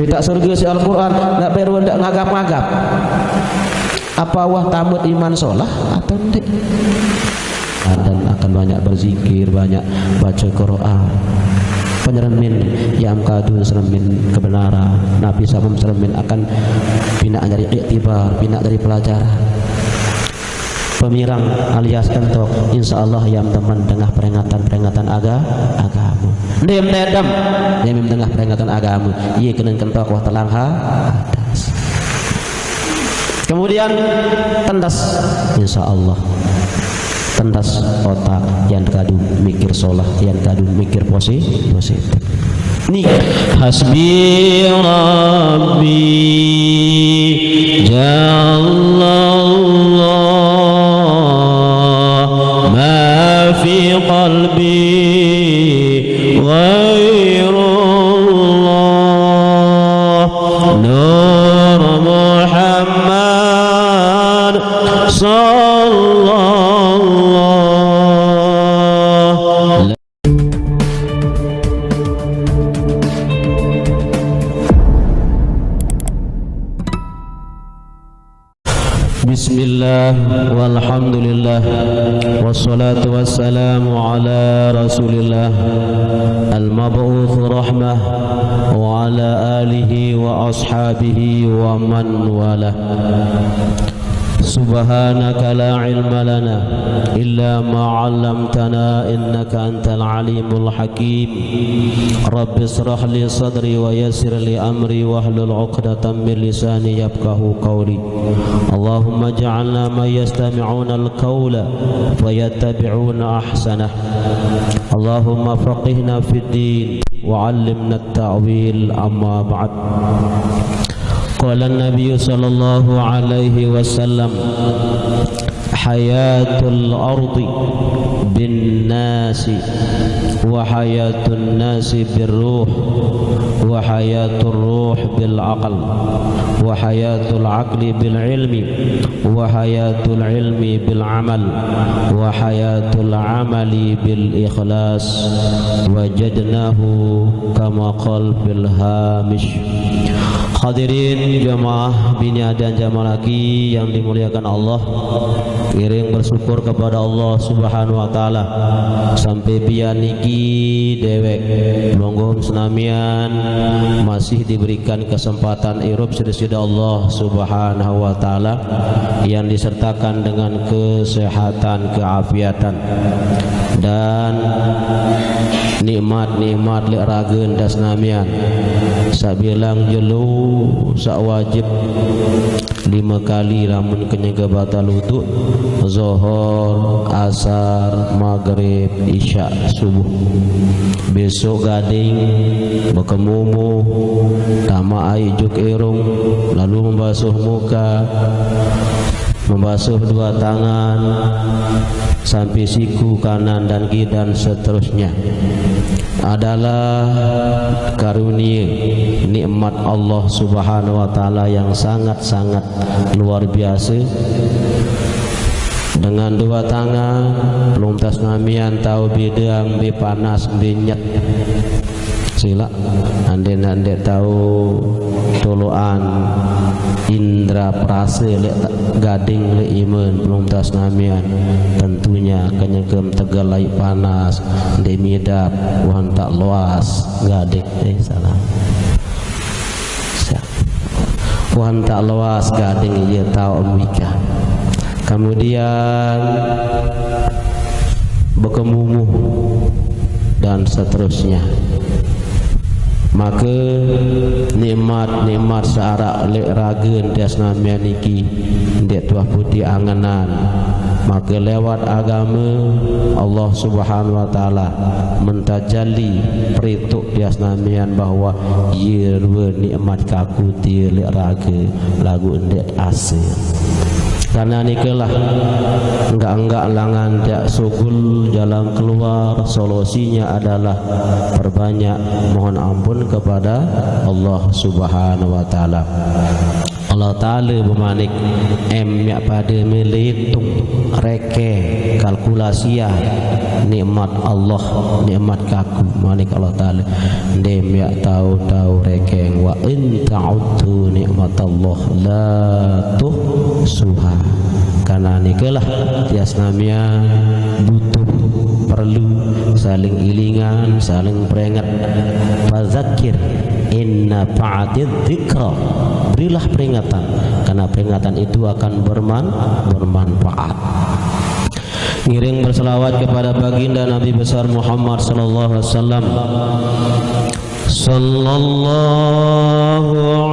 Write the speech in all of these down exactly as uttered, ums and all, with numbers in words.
Minta surga si Al-Quran, ndak perlu ndak ngagap-ngagap. Apa wah tamat iman solah atau ndak? Dan akan banyak berzikir, banyak baca Quran. Penyermin yang kadu sermin kebenaran. Nabi sama sermin akan pina dari iktibar, pina dari pelajaran. Pemirang alias kentok, insya Allah yang teman tengah peringatan-peringatan aga, agama. Dem dedem, dem tengah peringatan agama. Iya kena kentok wah telang ha atas. Kemudian tendas, insya Allah. Tendas otak yang kadu mikir solah, yang kadu mikir posi-, positif. Ni. Hasbi Rabbi Jallallah, ma fi qalbi ghairullah, Nur Muhammad sallallahu. Bismillah, walhamdulillah, wassalatu wassalamu ala Rasulillah, al-mab'uth rahmah, wa ala alihi wa ashabihi wa man walah. Subhanaka la ilma lana illa ma 'allamtana innaka antal alimul hakim. Rabbi israh li sadri wa yassir li amri wahlul 'uqdatam min lisani yafqahu qawli. Allahumma ja'alna man yastami'una al-qawla fayattabi'una ahsanah. Allahumma faqihna fid din wa 'allimna at-ta'wil, amma ba'd. Qala an-Nabi sallallahu alaihi wasallam, hayatul ardi bin nasi, wa hayatun nasi bir ruh, wa hayatur ruh bil aql, wa hayatul aqli bil ilmi, wa hayatul ilmi bil amal, wa hayatul amali bil ikhlas. Wajadnahu kama qal fil hamish. Hadirin jamaah bini dan jamaah laki yang dimuliakan Allah, ngiring bersyukur kepada Allah Subhanahu wa Ta'ala. Sampai pian niki dewek, pelungguh senamian, masih diberikan kesempatan irup sida-sida Allah Subhanahu wa Ta'ala, yang disertakan dengan kesehatan, keafiatan, dan nikmat-nikmat lek raga enda senamian. Sabilang jelu, sak wajib lima kali lamun kenyeke batal uduk, Zohor, Asar, Maghrib, Isya, Subuh. Besok gading, bekemumu, tamak ai juk irung, lalu membasuh muka, membasuh dua tangan, sampai siku kanan dan kiri dan seterusnya, adalah karunia nikmat Allah Subhanahu wa Ta'ala yang sangat-sangat luar biasa. Dengan dua tangan, pelungguh senamian tahu beda ambi panas, ambi nyet. Sila, ande nande tahu toloan indra perasa lek ta-, gading lek iman pelungguh senamian. Tentunya kenyeke metegal ai panas, ande midap, wan tak loas gading. Eh, salah. Sa-, wan tak loas gading iya tau mika. Kemudian bekemumu dan seterusnya. Maka nikmat-nikmat searak lek raga enti senamian niki ndek tuah putih angenan. Maka lewat agama Allah Subhanahu wa Ta'ala mentajali perituk dia senamian bahwa iya rua nikmat kaku dia lek raga lagu ndek asa. Karena nikalah enggak-enggak langan tiak sugul jalan keluar, solusinya adalah perbanyak mohon ampun kepada Allah Subhanahu wa Ta'ala. Allah Ta'ala bemanik, "Em miak pada melitung, reke, kalkulasia nikmat Allah, nikmat kaku," manik Allah Ta'ala. "Dem miak tahu-tahu rekeng, wa in ta'uddu nikmat Allah la tuhsuha." Karena nikalah tias namia butuh, perlu saling ilingan, saling peringat. Fazakir inna fa'atid dzikra. Berilah peringatan, karena peringatan itu akan berman-, bermanfaat. Ngiring berselawat kepada baginda Nabi besar Muhammad sallallahu alaihi wasallam. Sallallahu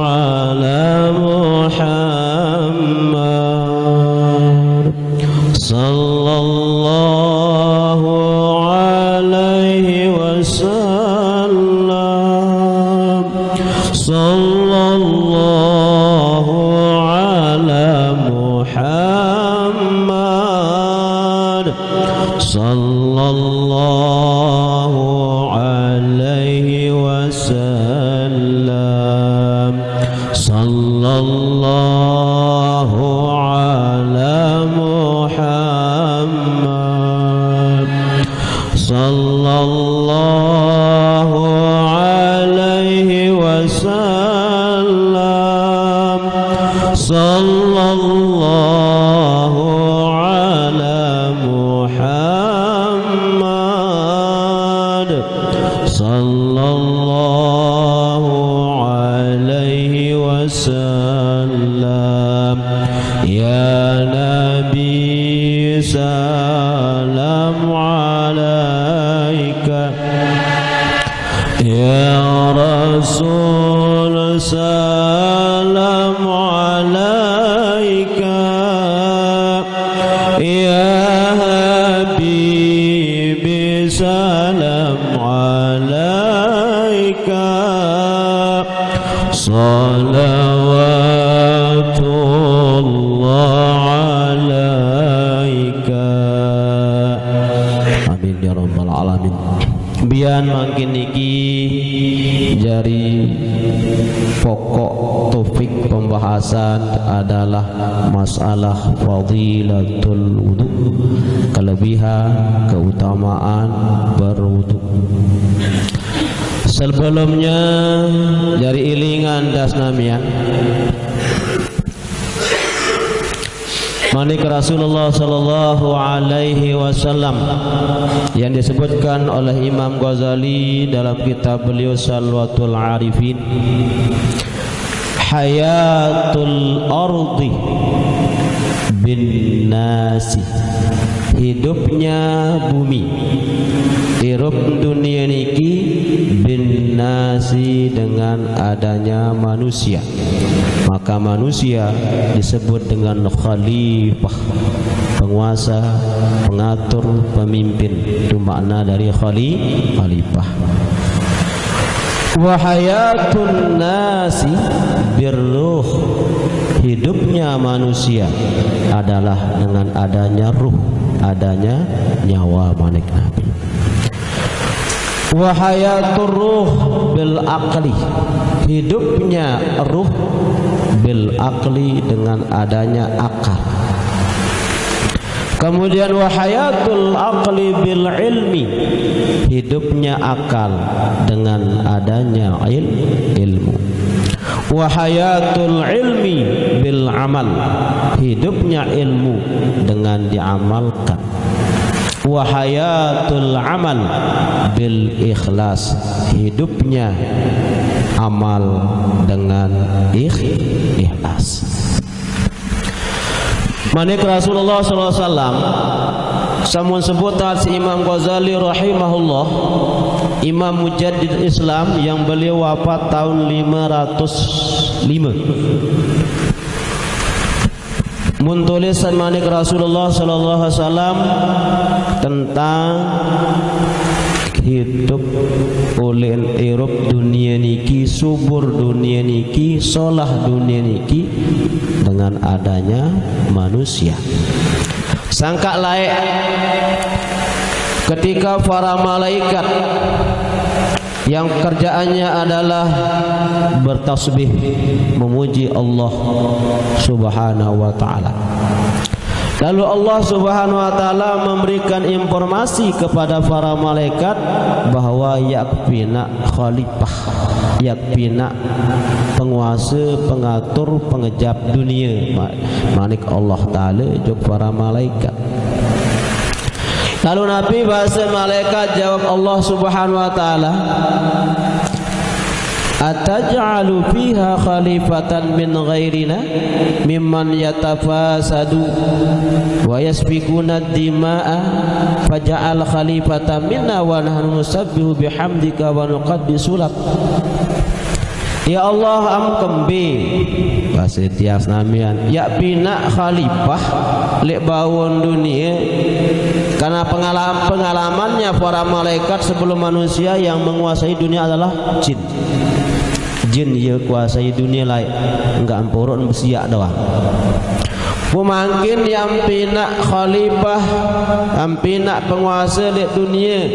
ala Muhammad. Sallallahu alaihi wasallam. Sallallahu ala Muhammad. Sallallahu alaihi wasallam. Sallallahu ala Muhammad. Sallallahu alaihi wasallam. Sallallahu ala Muhammad. Sallallahu alaihi wasallam. Ya Nabi, salam alaika. Ya Rasul, salam alaika. Ya Habibi, salam alaika. Salawatullah alaika. Amin ya rabbal alamin. Bian mangkin niki jari pokok topik pembahasan adalah masalah fadilatul wudu, kelebihan, keutamaan berwudu. Sebelumnya, jari ilingan tias namian. Manik Rasulullah sallallahu alaihi wasallam yang disebutkan oleh Imam Ghazali dalam kitab beliau Salwatul Arifin, hayatul ardi bin nasi, hidupnya bumi, irup dunia niki, bin nasi, dengan adanya manusia. Maka manusia disebut dengan khalifah, penguasa, pengatur, pemimpin. Itu makna dari khali-, khalifah. Wa hayatun nasi birruh. Hidupnya manusia adalah dengan adanya ruh, adanya nyawa, manik Nabi. Wa hayatur ruh bil aqli. Hidupnya ruh bil aqli, dengan adanya akal. Kemudian wa hayatul aqli bil ilmi. Hidupnya akal dengan adanya il-, ilmu. Wa hayatul ilmi bil amal. Hidupnya ilmu dengan diamalkan. Wa hayatul amal bil ikhlas. Hidupnya amal dengan ikh-, ikhlas. Manik Rasulullah sallallahu alaihi wasallam, samun sebutan si Imam Ghazali rahimahullah, Imam Mujaddid Islam yang beliau wafat tahun lima ratus lima. Mun tulisan manik Rasulullah sallallahu alaihi wasallam tentang hidup ulin irup dunia niki, subur dunia niki, solah dunia niki dengan adanya manusia. Sangka laek ketika para malaikat yang kerjaannya adalah bertasbih, memuji Allah Subhanahu wa Ta'ala. Lalu Allah Subhanahu wa Ta'ala memberikan informasi kepada para malaikat bahwa yakpina khalifah, yakpina penguasa, pengatur, pengejap dunia. Ma-, manik Allah Ta'ala jok para malaikat. Lalu napi bahasa malaikat? Jawab Allah Subhanahu wa Ta'ala, "Ataj'alu fiha khalifatan min ghairina mimman yatafasadu wa yasfikuna dima'a faj'al khalifatan minna wa nahnu nusabbihu bihamdika wa nuqaddisu lak." Ya Allah, am kembe, bahasa tiang senamian, yakpina khalifah lek bawon dunia, karena pengalam-, pengalamannya para malaikat sebelum manusia yang menguasai dunia adalah jin. Jin ye kuasai dunia lai, enggak empuruk besiak doang. Pemangkin yakpina khalifah, yakpina penguasa lek dunia,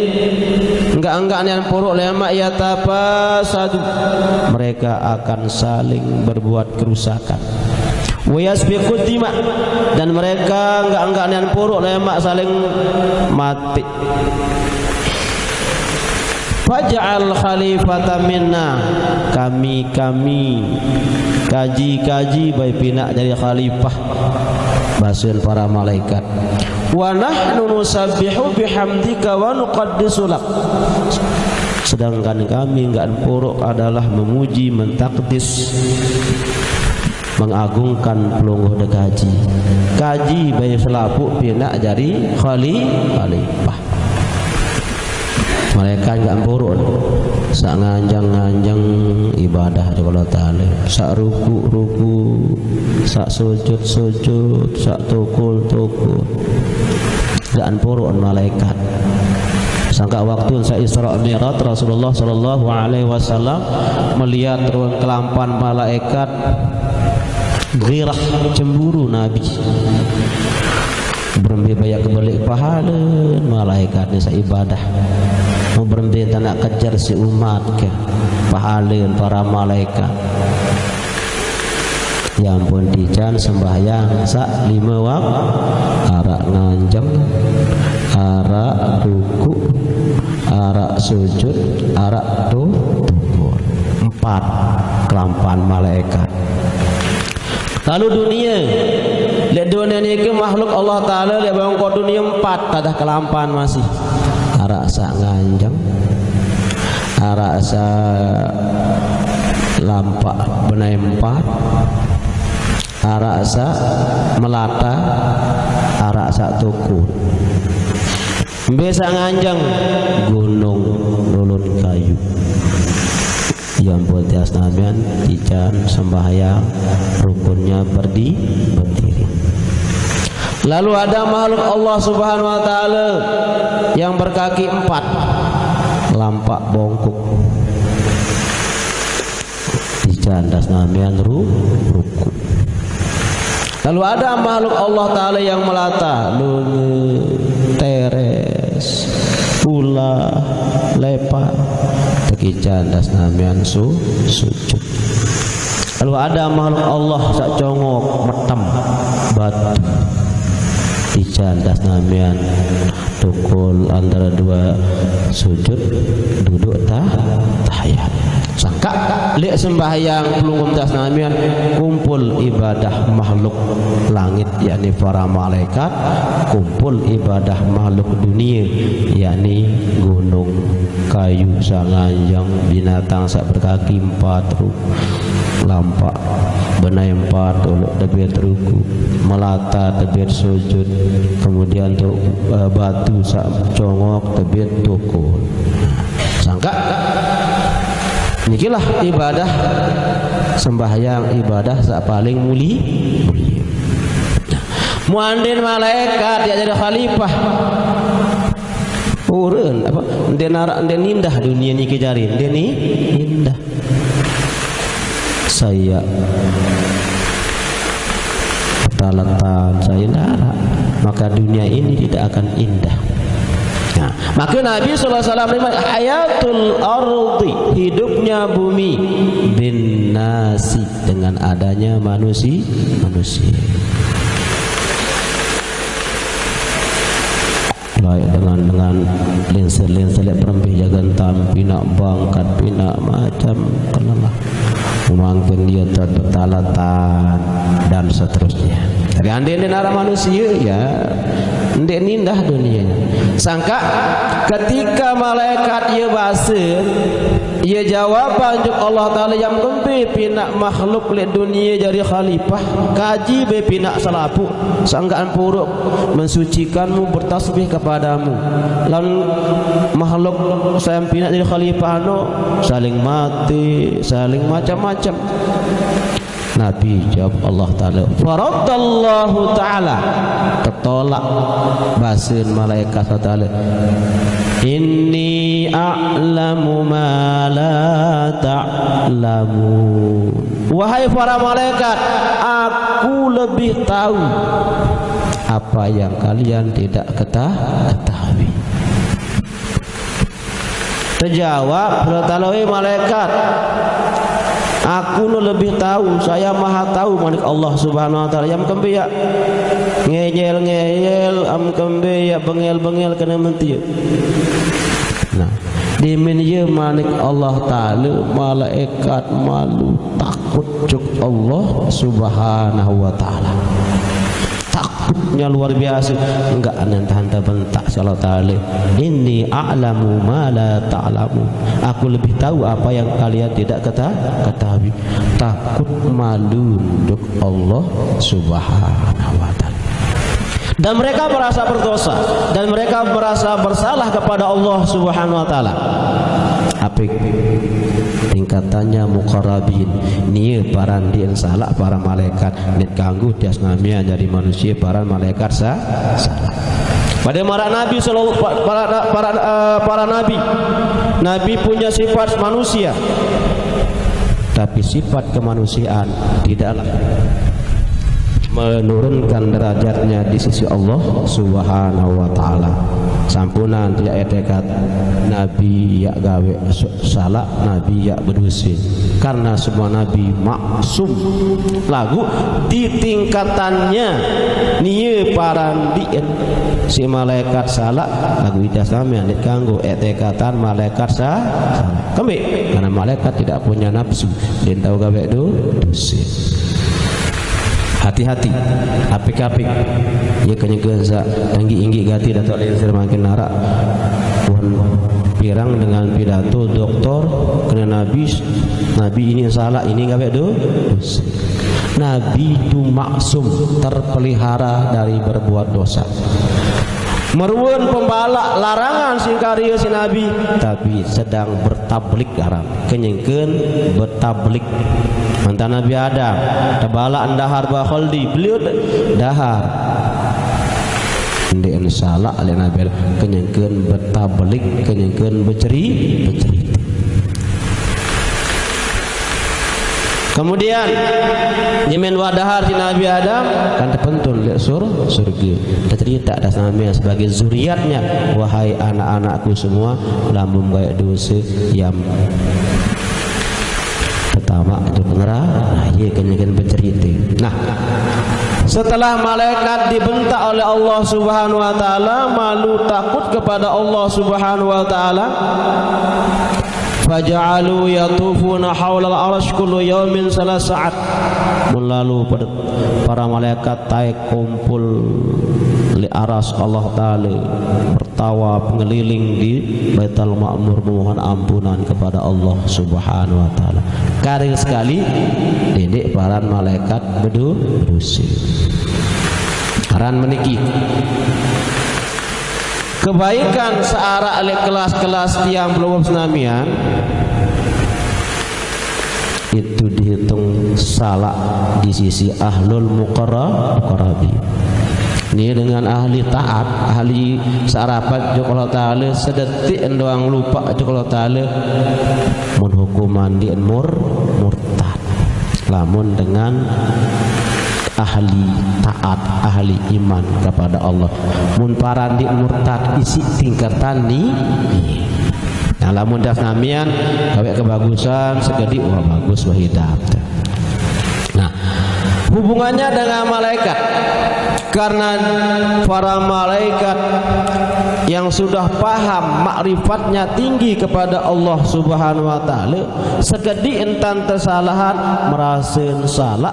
enggak-enggak nian puruk lemak yatafasadu. Mereka akan saling berbuat kerusakan. Wa yasfikuna dima, dan mereka enggak-enggak nian puruk lemak saling mati. Faj'al khalifatan minna, kami-kami, kaji-kaji bae pina jadi khalifah, basen para malaikat. Wa nahnu nusabbihu bihamdika wa nuqaddisu lak. Sedangkan kami enggak empuruk adalah memuji, mentakdis, mengagungkan pelungguh de kaji. Kaji bae selapuk pina jadi khali-, khalifah. Malaikat enggak empuruk. Sak nganjang-nganjang ibadah jok Allah Ta'ala. Sak ruku-ruku, sak sujud-sujud, sak tukul-tukul. Enggak empuruk malaikat. Sangka waktu sa Isra Mi'raj, Rasulullah sallallahu alaihi wasallam melihat turun kelampan malaikat, ghirah, cemburu Nabi. Berembe banyak kebelik pahala malaikat ni sa ibadah. Mau berembe tak nak kejar si umat ke pahala para malaikat. Ya ampun, tican sembahyang sak lima wak, arak nganjeng, arak ruku, arak sujud, arak tu-, tukul. Empat kelampan malaikat. Lalu dunia. Lek dunia ni ke makhluk Allah Ta'ala, lek bangkot dunia empat, tadah kelampan masih. Arak sak nganjeng, arak sak lampak benai empat, arak sak melata, arak sak tukul. Embe sak nganjeng? Gunung lulun kayu. Ya ampun, tiang senamian, tican sembahyang, rukunnya berdi-, berdiri. Lalu ada makhluk Allah Subhanahu wa Ta'ala yang berkaki empat, lampak bongkok. Tican, tiang senamian ru-, ruku. Lalu ada makhluk Allah Ta'ala yang melata, lunge, teres, pula, lepa. Tican, tiang senamian su-, sujud. Lalu ada makhluk Allah sak congok, metem, batu. Tican, tiang senamian tukul antara dua sujud, duduk ta-, tahiyat. Sangka lek sembahyang pelungguh, tiang senamian, kumpul ibadah makhluk langit, yakni para malaikat, kumpul ibadah makhluk dunia, yakni gunung, kayu sak nganjeng, binatang sak berkaki empat, ru-, lampak benai empat, uluk tebit ruku, melata tebit sujud, kemudian tu, eh, batu sak congok tebit tukul. Sangka nikilah ibadah sembahyang, ibadah sak paling muli-, mulia. Muandin malaikat ya jadi khalifah. Urun apa? Dia narak, dia nindah dunia ni ke jari, dia ni indah. Saya pertalatan saya narak, maka dunia ini tidak akan indah. Nah, maka Nabi sallallahu alaihi wasallam, hayatul ardi, hidupnya bumi, bin nasi, dengan adanya manusia, manusia. Baik dengan, dengan lensel-lensel yang berempih jagan tam, pinak bangkat, pinak macam, kelelah. Mungkin dia tak bertalatan dan seterusnya. Tapi andai dia nara manusia, ya, ndeq nindah dunianya. Sangkaq ketika malaikat ye base, ye jawab anjuk Allah Taala, "Yam kembe pinak makhluk leq dunie jari khalifah, kaji be pinak selapuq, sangkaq puruk mensucikanmu, bertasbih kepadamu. Lan makhluk sai pinak jari khalifah no saling mate, saling macam-macam." Nabi jawab Allah Taala, faradallahu Taala, tetolak basen malaikat Allah Taala, "Inni a'lamu ma la ta'lamun." Wahai para malaikat, aku lebih tahu apa yang kalian tidak keta-, ketahui. Terjawab Allah Taala, "Wahai malaikat, aku nu lebih tahu, saya maha tahu," manik Allah Subhanahu wa Taala. Yam kembe ya ngeyel-ngeyel, am kembe ya bengel-bengel kena mentie. Nah, dimin ye manik Allah Taala, malaikat malu takut juk Allah Subhanahu wa Taala. Takutnya luar biasa. Enggak nentang bentak Allah Taala. "Inni a'lamu ma la ta'lamu." Aku lebih tahu apa yang kalian tidak keta-, ketahui. Takut malu untuk Allah Subhanahu wa Taala. Dan mereka merasa berdosa dan mereka merasa bersalah kepada Allah Subhanahu wa Taala. Apik tingkatannya muqarrabin. Nie paran dien salaq para malaikat. Nit kanggo tias namian jari manusie, paran malaikat sa-, salaq. Pada maraq Nabi sallallahu, pa-, para, para, eh, para nabi. Nabi punya sifat manusia. Tapi sifat kemanusiaan tidaklah menurunkan derajatnya di sisi Allah Subhanahu wa Taala. Sampunan tiaq etekat nabi yaq gaweq su-, salaq, nabi yaq bedose. Karena semua nabi maksum. Laguq di tingkatannya nie paran dien si malaikat salaq, laguq ite samian ndeq kanggo etekatan malaikat sa-, salaq. Kembeq? Karena malaikat tidak punya nafsu, ndeq tao gaweq do-, dose. Hati-hati, apik-apik. Ye kenyeke saq enggiq-enggiq gati datuk lensir mangkin araq. Wan pirang dengan pidato doktor kene nabi, nabi ini salaq, ini gaweq do-, dose. Nabi itu maksum, terpelihara dari berbuat dosa. Meruen pembalak larangan sing karye si nabi, tapi sedang bertablik aran. Kenyengken betablik. Mantan Nabi Adam, tebalak ndahar ba kholdi, beliau de-, dahar. Ndeqen salaq leq Nabi Adam, kenyengken betablik, kenyengken beceri-, becerite. Kemudian, nyemen wah dahar si Nabi Adam, kan tepentun leq sur-, surge. Tecerite atas name sebagai zuriatnya, "Wahai anak-anakku semua, lamun gaweq dose, yam pertama itu pengerah." Nah, ye kenyeken becerite. Nah, setelah malaikat dibentak oleh Allah Subhanahu wa Taala, malu takut kepada Allah Subhanahu wa Taala, faja'alu yatufuna haulal arsy kullu yaumin salasat. Mun lalu pade-, para malaikat taek kumpul leq aras Allah Taala, bertawaf ngeliling di Baitul Ma'mur, memohon ampunan kepada Allah Subhanahu wa Taala. Karing sekali, ndeq paran malaikat bedu-, bedose. Aran meniki. Kebaikan searaq leq kelas-kelas tiang pelungguh senamian, itu dihitung salaq di sisi ahlul muqarra-, muqarrabin. Ni dengan ahli taat, ahli sarapat juk Allah Taala, sedetik doang lupa juk Allah Taala, mun hukuman dien mur-, murtad. Lamun dengan ahli taat, ahli iman kepada Allah. Mun parandik murtad, isi tingkatan ni. Nah, lamun das namian, gawe kebagusan, segedi, wah, bagus, wah, hidap. Nah, hubungannya dengan malaikat. Karena para malaikat yang sudah paham, makrifatnya tinggi kepada Allah Subhanahu wa Ta'ala, segedi entan kesalahan, merasa salah,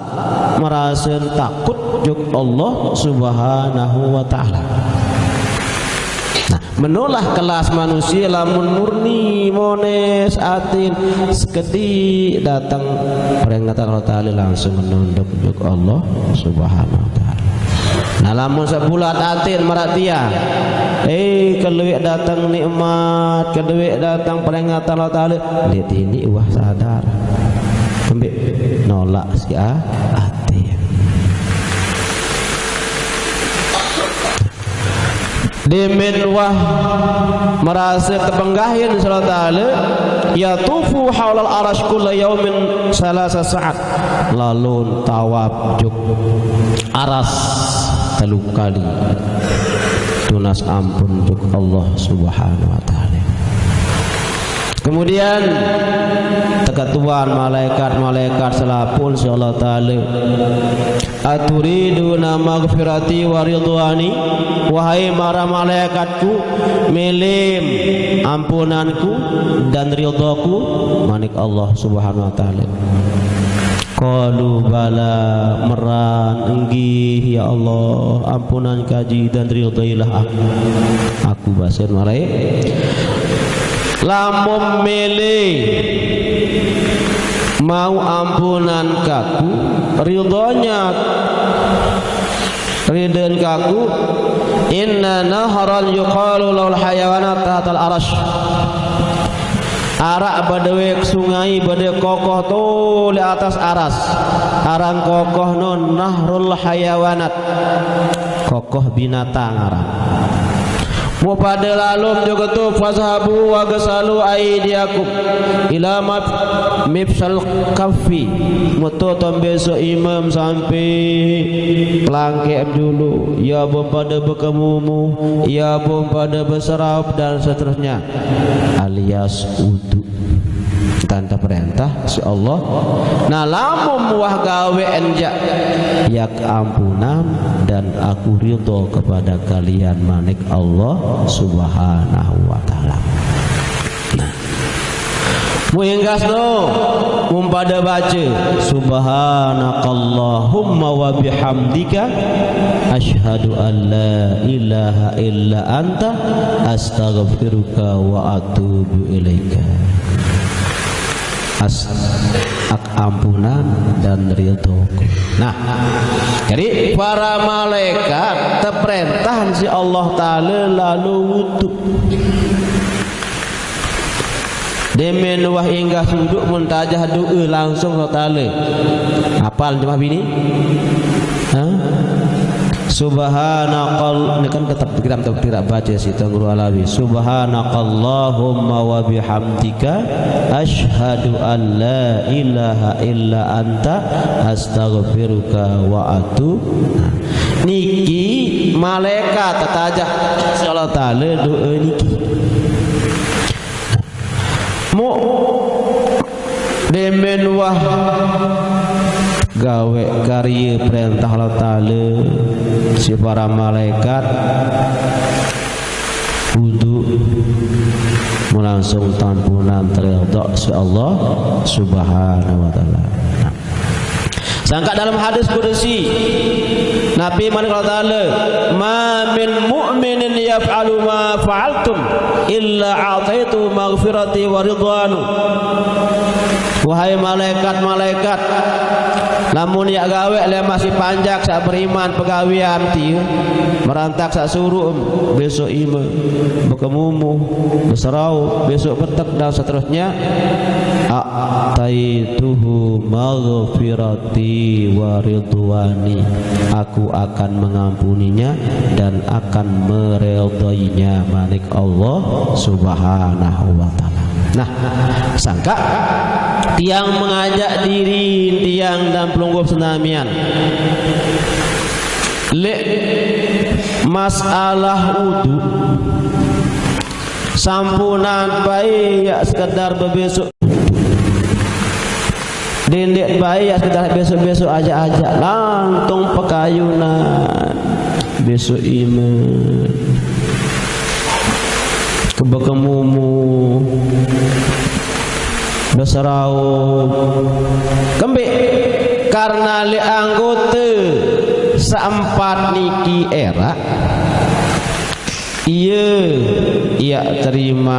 merasa takut jug Allah Subhanahu wa Ta'ala. Nah, menolah kelas manusia lamun murni, mones, atin, segedi datang peringatan Allah Ta'ala, langsung menunduk jug Allah Subhanahu wa Ta'ala. Nah, lamun sebulat atin, merhatian, eh, keluik datang nikmat, keluik datang peringatan Allah Ta'ala, lihat ini, wah, sadar. Ambil nolak si a-, atin. Demen wah merasa tepenggahin si Allah Ta'ala, yatufu haulal arasy kulla yaumin salasa sa'at. Lalu tawaf jug aras telu kali. Tunas ampun jug Allah Subhanahu wa Ta'ala. Kemudian, tekatuan malaikat-malaikat selapun si Allah Ta'ala, "Aturiduna maghfirati wa ridwani?" Wahai para malaikatku, milim ampunanku dan ridhaku, manik Allah Subhanahu wa Ta'ala. Qalu bala, meran, enggih, ya Allah, ampunan kaji dan ridailah aku. Aku basir marai. Lamun mele mau ampunan kaku, ridhonya, ridhen kaku, inna naharan yuqalu lahul hayawanat tahtal arasy. Arak bedewe sungai bede kokoh tu di atas aras. Aran kokoh no nahrul hayawanat. Kokoh binatang aran. Mu pada lalum juga tu, fazhabu wa gasalu aidiakum ila maf-, mifsal kaffi. Mutu tombe so imam sampai pelangke dulu, ya bom pada bekemumu, ya bom pada beseraup dan seterusnya, alias udu. Tanda perintah si Allah. Nah, lamun wah gawe enjak, yak ampunan dan aku ridho kepada kalian, manik Allah Subhanahu wa Ta'ala. Nah, muinggas no, mumpada baca, "Subhanakallahumma wa bihamdika, asyhadu an la ilaha illa anta, astaghfiruka wa atubu ilaika." As-, ak ampunan dan ridho. Nah, jadi para malaikat teperintah si Allah Ta'ala lalu wudu. Demen wah inggah suduk mun tajah doa langsung Allah Ta'ala. Apal jemaah bini? Hah? Subhanakal, ini kan tetap kita, kita tidak baca si Tuan Guru Alawi. Subhanakallahumma wa bihamdika, asyhadu an la ilaha illa anta, astaghfiruka wa atubu. Nah, niki malaikat tetajah si Allah Ta'ala doa niki. Mu demen wah gawe karya perintah Allah Ta'ala, si para malaikat wudu, mu langsung tampunan teredok si Allah Subhanahu wa Ta'ala. Sangka dalam hadis kudusi, Nabi manik Allah Ta'ala, "Ma min mu'minin yaf'alu ma fa'altum illa a'taitu maghfirati wa ridwanu." Wahai malaikat-malaikat, lamun yak gawe le masih panjak sak beriman pegawian tiu, merantak sak suruh, besok ime, bekemumu, beserau, besok petek dan seterusnya, a'taituhu maghfirati wa ridwani. Aku akan mengampuninya dan akan meredainya, manik Allah Subhanahu wa Ta'ala. Nah, sangka tiang mengajak diri, Yang dan pelungguh senamian. Lek masalah wudu, sampunan bae yak sekedar bebesok. Dendet bae yak sekedar besok-besok aja-aja. Langtung pekayunan. Besok iman. Kebekemumuk. Beseraup. Kembik. Karena lek anggota seempat niki erak, iye yak terima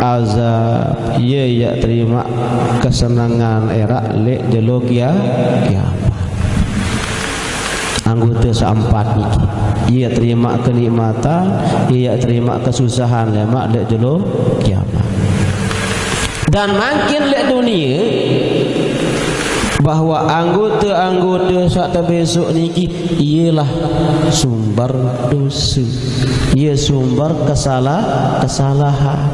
azab, iye yak terima kesenangan erak lek jelo kia-, kiamat. Anggota seempat niki, iye terima kenikmatan, iye terima kesusahan lemak lek jelo kiamat. Dan makin lek dunia, bahwa anggota-anggota sak tebesok niki ialah sumber dosa. Ia sumber kesalah-, kesalahan.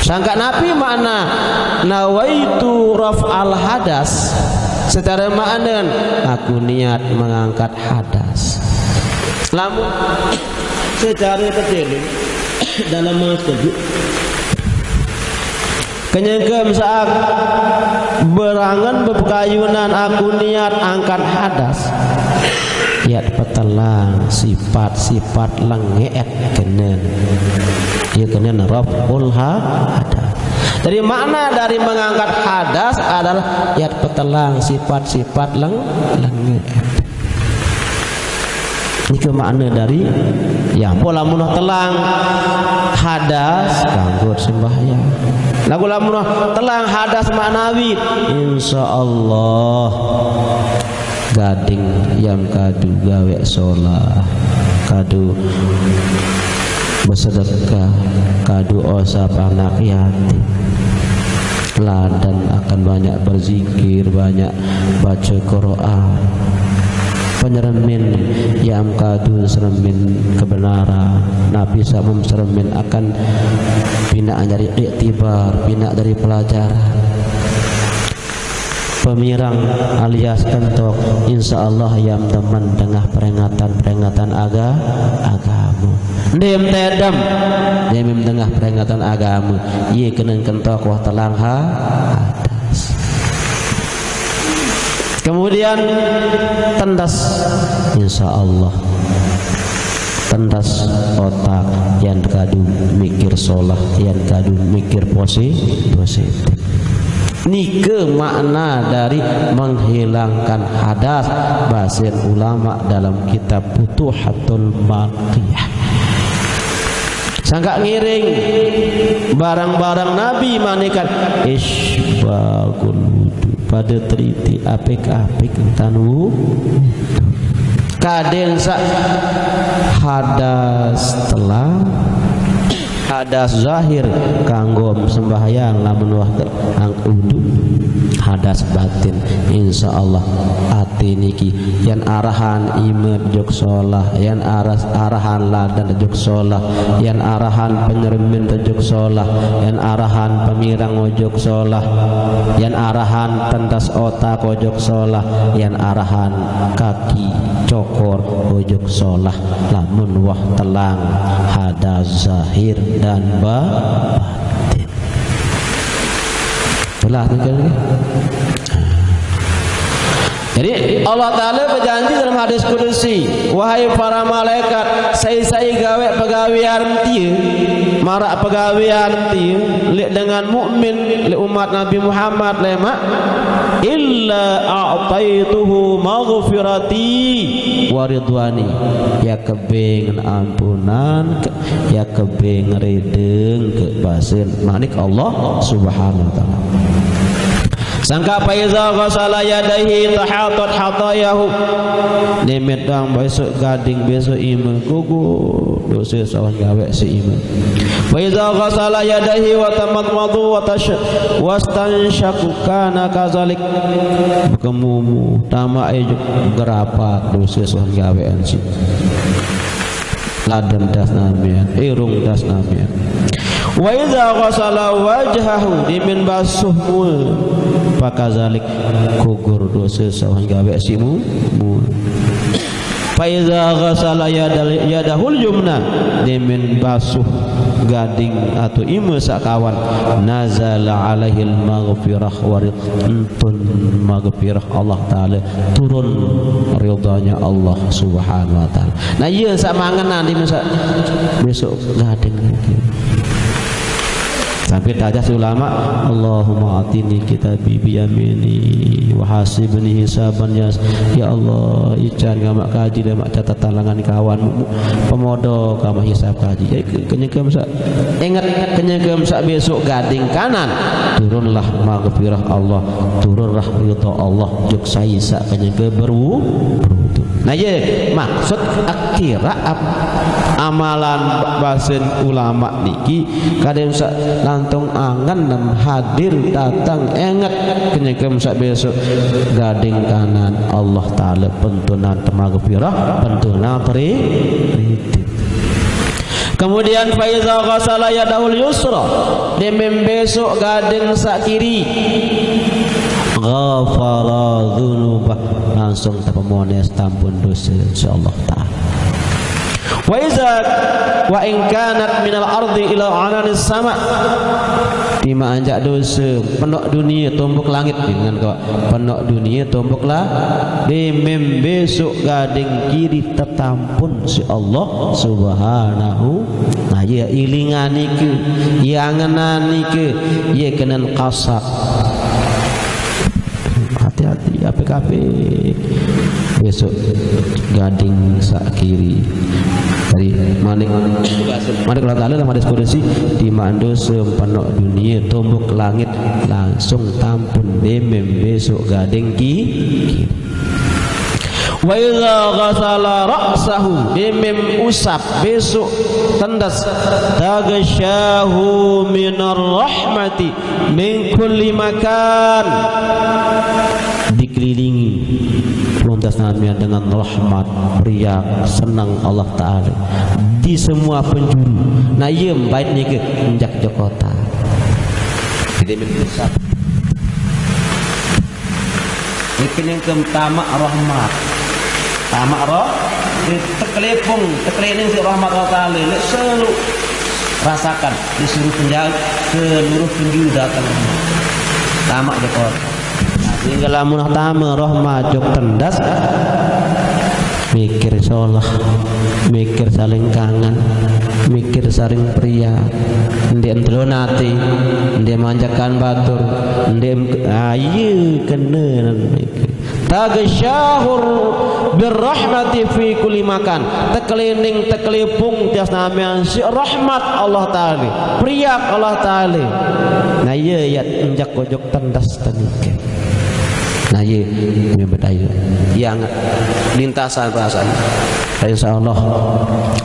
Sangka napi makna nawaitu raf'al hadas? Secara makna, aku niat mengangkat hadas. Lamun secara kecil dalam masjid, kenyengkem saat berangan bepekayunan aku niat angkat hadas. Yat petelang sifat-sifat lengeet kenen. Ia kenen raf'ul ha-, hadas. Jadi makna dari mengangkat hadas adalah yat petelang sifat-sifat leng-, lengeet. Niki makna dari, ya, ampun lamun telang hadas kanggo sembahyang. Lagu lamun telang hadas maknawi, insya Allah gading yang kadu gawe solah, kadu bersedekah, kadu osap anak yatim. Ladan akan banyak berzikir, banyak baca Quran. Penyeremin yang kadu seremin kebenaran. Nabi sama seremin akan pina dari iktibar, pina dari pelajaran. Pemirang alias kentok, insya Allah yang demen dengah peringatan-peringatan aga-, agama. Ndim tedem, ndim dengah peringatan agama. Iye kenen kentok wah telang ha-, hadas. Kemudian tendas, insya Allah. Tendas otak yang kadu mikir solah, yang kadu mikir posi-, positif. Nike makna dari menghilangkan hadas, bahasan ulama dalam kitab Futuhatul Baqiyah. Sangka ngiring barang-barang Nabi manikan isbagul wudu, pada teliti apik-apik entan wu-, kaden sak hadas telang, hadas zahir kanggo sembahyang lamun wah te-, ang udu, hadas batin. Insya Allah ati niki yan arahan imet juk solah, yan aras-, arahan ladan juk solah, yan arahan penyermin juk solah, yan arahan pemirang juk solah, yan arahan tentas otak juk solah, yan arahan kaki cokor juk solah. Lamun wah telang hadas zahir dan ba-, batin. Jelas ni kan? Jadi Allah Ta'ala berjanji dalam hadis kudusi, wahai para malaikat, sai-sai gawe pegawean tie, marak pegawean tie, lek dengan mukmin, lek umat Nabi Muhammad, lemak, illa a'taituhu maghfirati wa ridwani. Ya kebeng ampunan, ke-, ya kebeng rideng ke basil. Manik Allah Subhanahu wa Ta'ala. Sangka faiza ghasala yadaihi tahatat khatayahu. Nimet dang besok gading besok ime gugu dosa sawan gawe si ime. Faiza ghasala yadaihi wa tamadmadu wa tash-, wastansyaku kana kazalik. Kemumu, tama ejuk gerapat dosa sawan gawe ansi. Laden das namian, irung das namian. Wa iza ghasala wajhahu, dimin basuh muka. Fakazalik, kugur dose sawah gawe simu mu. Fa iza ghasala yadal-, yadahul yumna, demen basuh gading atau ime sakawan, nazala alaihil maghfirah wa rid-, entun maghfirah Allah Ta'ala, turun ridhanya Allah Subhanahu wa Ta'ala. Nah, iya, sak mangenan di masa besok gading. Sampai tajah si ulama, "Allahumma atini kitabi biyamini, wa hasibni hisaban yas." Ya Allah, ican gamak kaji, gamak catatan langan kawan, mu-, mu-, pemodo gamak hisab kaji. Jadi, ke-, kenyengkem sa-, ingat, kenyengkem sa besok gading kanan, turunlah maghfirah Allah, turunlah ridha Allah, juk sai sa kenyengkem berwu-, berwudu. Nah, ye, maksud akira ap-, amalan basen ulama niki, kadang sa-, lantung angen nem hadir datang enget kenyengkem sa besok gading kanan Allah Ta'ala pentunan temagfirah, pentunan peri-, periti. Kemudian, fa iza ghasala yadahul yusra, dia membesok gading sak kiri. Ghafara dzunubah, langsung tepemones tampun dosa, insyaallah taala. Wa iza, wa in kanat minal ardi ila ananis sama. Tima anjak dosa, penok dunia tombok langit dengan kau. Penok dunia tombok la-, dia membesok gading kiri tetampun si Allah Subhanahu. Nah, ye ilingan nike, ye angenan nike, ye kenen kasat. Hati-hati, ape kape. Besok gading sak kiri. Tadi manik, manik Allah Ta'ala dalam hadis kudusi, di mando sempenok dunia, tombok langit, langsung tampun demem besok gading ki-, kiri. Wa idza ghasala ra'sahu, demem usap besok tendas, taghsyahu minar rahmati min kulli makan. Dikelilingi pelontas namian dengan rahmat, riak, senang Allah Ta'ala di semua penjuru. Nah, iya bait nike njak jokota. Jadi, min usap. Niki ning kem tamak rahmat. Tamak roh, di tekelepung, tekeliling si rahmat Allah Ta'ala. Lek selu rasakan, disuruh penjauh, seluruh penjuru datang. Tamak jokota. Nah, sehingga lamun tama rahmat jok tendas, mikir solah, mikir saling kangen, mikir saling pria, ndeq entelon ati, ndeq manjakan batur, ndeq, ah, iye, kene mikir. Taghsyahur birrahmati fi kulli makan. Tekelining, tekelipung tias namian siq rahmat Allah Ta'ala. Periak Allah Ta'ala. Nah, iye, yat njak ojok tendas tenike. Nah, iye, memet aye. Yang lintasan perasaan. Insya Allah,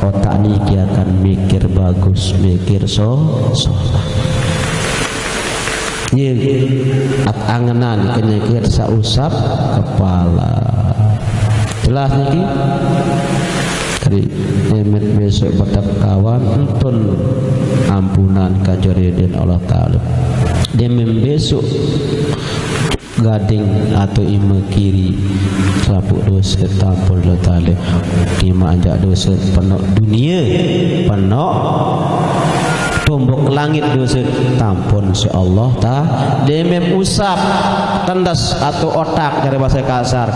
otak niki akan mikir bagus, mikir so-, solah. Ye, at angenan kenyeke sausap kepala. Jelas niki? Tadi, demen besok betep kawan, entun ampunan kajarian Allah Ta'ala. Demen besok gading atau ime kiri, selapuk dose tampul Allah Ta'ala. Ime anjak dose penok dunie, penok tombok langit dose tampun si Allah ta-, demem usap tendes atau otak dari bahasa kasar.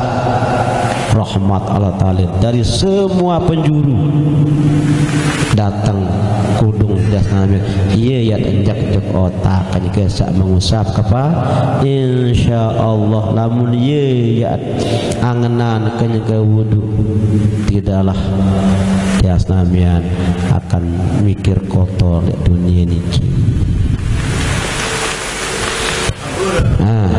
Rahmat Allah Ta'ala dari semua penjuru datang kudung das nami. Iye yat enjak jok otak, kenyeke sak mengusap kepa. Insya Allah lamun iye yat angenan kenyeke wudu, tidaklah tias namian akan mikir kotor leq dunie niki. Nah.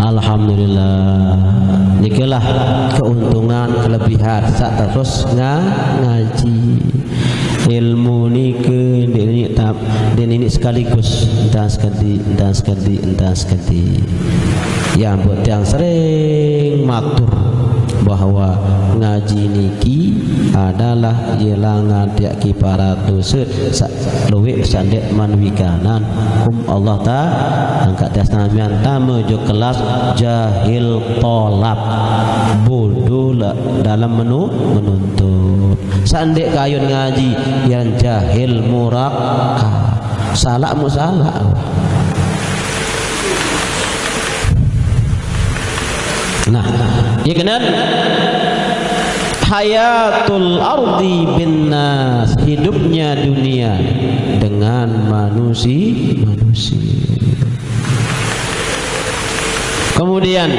Alhamdulillah. Nikilah keuntungan, kelebihan saq terus nga-, ngaji. Ilmu nike ndeq niq tam-, Dene niki sekaligus, entah sekedi, entah sekedi, entah sekedi. Ya, buat tiang sering matur bahwa ngaji niki adalah ilangan tiak kiparat dosa sa-, luwih sandet man wikanan hukum Allah ta-, angkat tias namian tame jo kelas jahil tolap, bodoh la-, dalam menu-, menuntut. Sandet kayun ngaji yang jahil murakab. Salah mu salah. Nah, ya kenan hayatul ardi bin nas, hidupnya dunia dengan manusia, manusia. Kemudian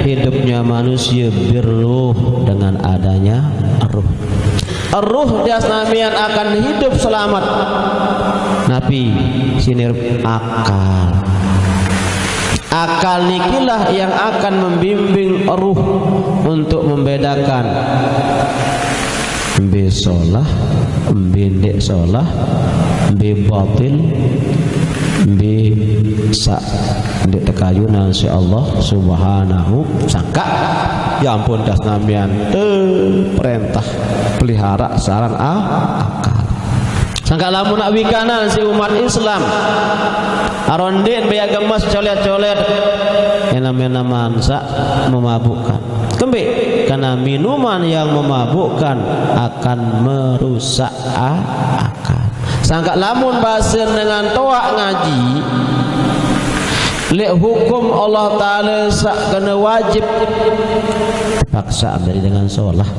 hidupnya manusia berruh dengan adanya ruh. Ruh tias namian akan hidup selamat. Napi? Sinir akal. Akal nikilah yang akan membimbing ruh untuk membedakan mbe solah, mbe ndeq solah, mbe batil, mbe saq ndeq tekayunan siq Allah Subhanahu. Sangkaq, ya ampun, tias namian teperentah pelihara saran a-, akal. Sangkaq lamun naq wikanan siq umat Islam, aron ndeq mbe gemes colet-colet, enam-enaman saq memabukkan. Kembeq? Karena minuman yang memabukkan akan merusak a-, akal. Sangkaq lamun basen dengan toaq ngaji, leq hukum Allah Taala saq kene wajib, terpaksa ambil dengan solah.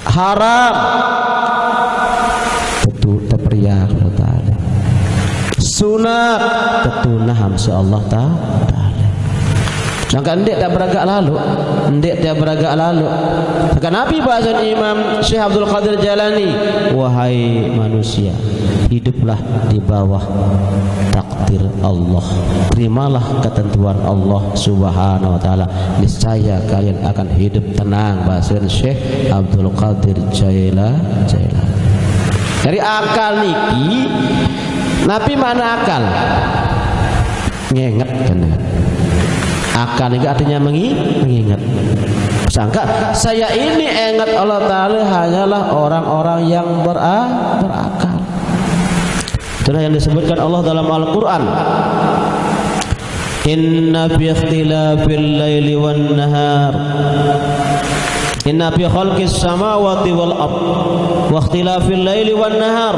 Haram, tetu-, teperiak Allah Taala. Sunat, tetunah am siq Allah Ta-, Taala. Sangkaq ndeq taq beragaq laloq, ndeq taq beragaq laloq. Sangkaq napi basen Imam Syekh Abdul Qadir Jailani, "Wahai manusia, hiduplah di bawah takdir Allah. Terimalah ketentuan Allah Subhanahu wa Taala. Niscaya kalian akan hidup tenang," basen Syekh Abdul Qadir Jaila-, Jailani. Dari akal niki, napi makna akal? Ngenget, kan? Akal niki artinya mengi-, mengingat. Sangkaq, saya ini enget Allah Taala hanyalah orang-orang yang bera-, berakal. Itulah yang disebutkan Allah dalam Al-Quran. Inna fi ikhtilafil laili wan nahar. Inna fi khalqis samawati wal ard wa ikhtilafil laili wan nahar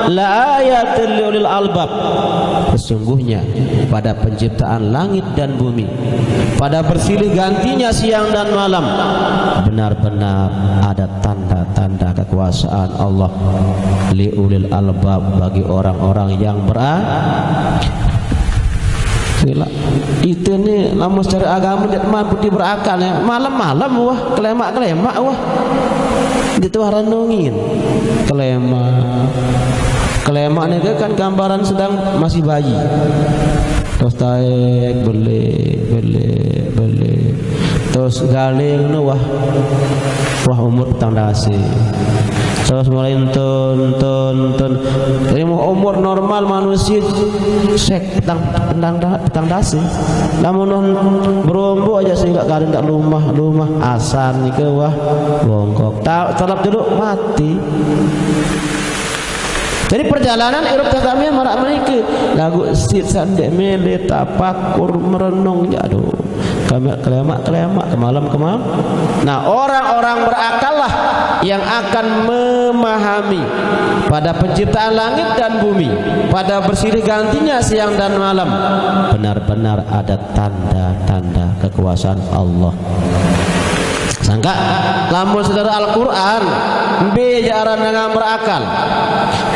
la ayatil li ulil albab. Sesungguhnya pada penciptaan langit dan bumi, pada bersilih gantinya siang dan malam, benar-benar ada tanda-tanda kekuasaan Allah li ulil albab, bagi orang-orang yang bera-, Sila. Ite ni lamun secara agama ndeq teman putih berakal, ya. Malem-malem wah, kelemaq-kelemaq wah. Ndeq tuah renungin. Kelemaq. Kelemaq nike kan gambaran sedang masih bayi. Terus taek, beleq, beleq, beleq. Terus galing nu wah. Wah, umur petang dase. Terus mulai entun, entun, entun. Jadi, mu-, umur normal manusie sek petang, petang da-, petang dase. Lamun beromboq aja sehingga kadang tak lumah, lumah. Asar nike wah, bongkok. Ta-, telep jelo, mati. Jadi, perjalanan irup tetapi maraq menike. Laguq siq saq ndeq mele tapakur merenung, ya aduh. Kelemaq-kelemaq, kemalem-kemalem. Nah, orang-orang berakallah yang akan memahami pada penciptaan langit dan bumi, pada bersilih gantinya siang dan malam. Benar-benar ada tanda-tanda kekuasaan Allah. Sangkaq, lamun sedare Al-Qur'an, mbe jaq aran dengan berakal?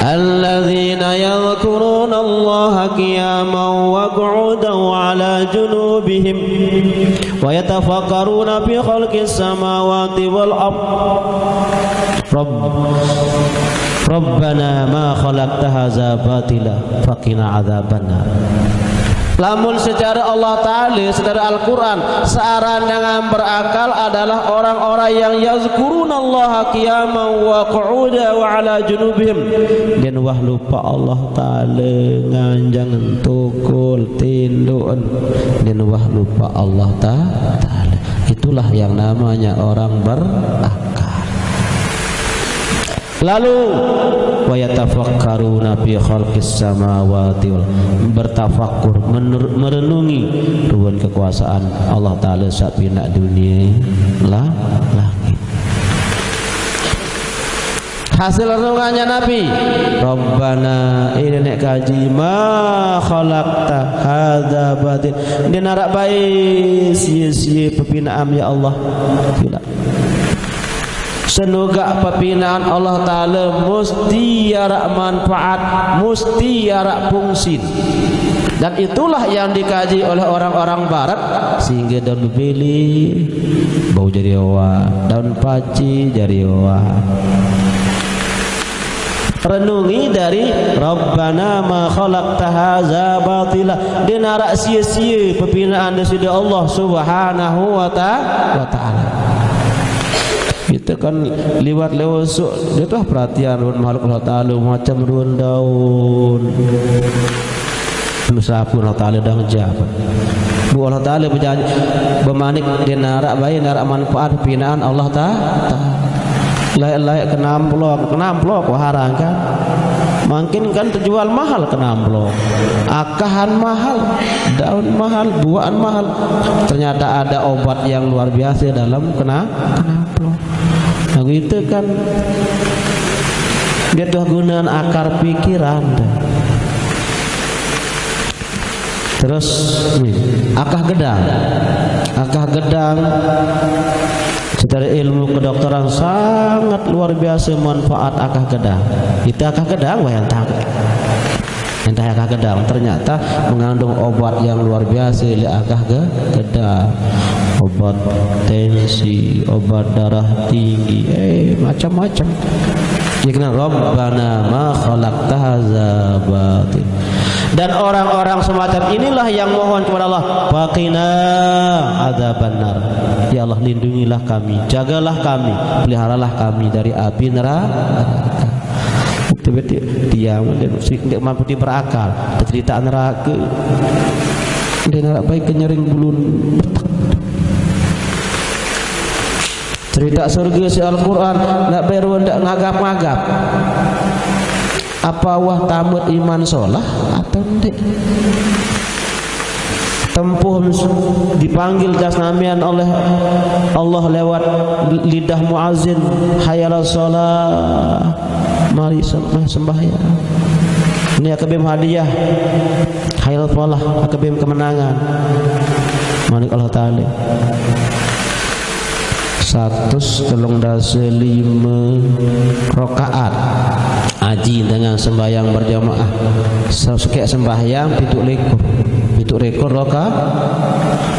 Alladzina yadhkurunallaha qiyaman wa qu'udan wa 'ala junubihim wa yatafakkaruna fi khalqis samawati wal ard. Rabb-, Rabbana ma khalaqta hadza batila faqina adzabannar. Lamun secara Allah Ta'ala, secara Al-Quran, searan dengan berakal adalah orang-orang yang yazkurunallaha qiyaman wa qu'uda wa ala junubihim. Dan wah lupa Allah Ta'ala nganjang tukul tinduk. Dan wah lupa Allah Ta-, Ta'ala. Itulah yang namanya orang berakal. Lalu, wa yatafakkaruna fi khalqis samawati wal, bertafakkur, menur-, merenungi ruhun kekuasaan Allah Ta'ala sak pinak dunia la-, langit. Hasil renungannya Nabi, Rabbana, ini nek kaji, ma khalaqta hadza batil. Dia narak baik sia-sia pepinaan ya Allah. Tidak. Senugak pepinaan Allah Ta'ala musti yarak manfaat, musti yarak fungsi. Dan itulah yang dikaji oleh orang-orang barat, sehingga daun beli bau jadi oa, daun paci jadi oa. Renungi dari Rabbana ma khalaqta hadza batila. Dia narak sia-sia pepinaan dari Allah Subhanahu wa ta-, wa Ta'ala. Kita kan liwat lewat suk, dia tuh perhatian ruhun makhluk Allah Ta'ala, macam ruhun daun. Nusapun Allah Ta'ala dang jawab. Bu Allah Ta'ala berjanji, bermanik dia narak baik, narak manfaat pinaan Allah Ta-, Ta-, layak-layak kena amplop, kena amplop, wah harang kan. Makin kan terjual mahal kena amplop. Akahan mahal, daun mahal, buahan mahal. Ternyata ada obat yang luar biasa dalam kena, kena amplop. Nah, gitu kan. Dia tuh gunaan akar pikiran. Terus, nih, akah gedang. Akah gedang secara ilmu kedokteran sangat luar biasa manfaat akah gedang. Kita akah gedang, wayang tangkap. Entah akah gedang, ternyata mengandung obat yang luar biasa, le akah ge-, gedang. Obat tensi, obat darah tinggi, eh, macam-macam. Dia kena, Rabbana ma khalaqta hadza batil. Dan orang-orang semacam inilah yang mohon kepada Allah, faqina adzabannar. Ya Allah, lindungilah kami, jagalah kami, peliharalah kami dari api neraka. Betul-betul diam, dia mesti nggak mampu dia berakal. Cerita neraka, dia narak baik kenyering bulun. Cerita surga si Al-Quran, nak baru ndak ngagap-ngagap. Apa wah tamat iman solah atau ndak? Tempuh dipanggil tas namian oleh Allah lewat lidah muazin, hayya 'alas shalah, mari sem-, mari sembahyang. Ini akabim hadiah, hayya 'alas falah, akabim kemenangan. Manik Allah Ta'ala. Satus telung dasa lima rakaat. Aji dengan sembahyang berjamaah. Sa-, sekek sembahyang pitu likur. Pitu likur rakaat.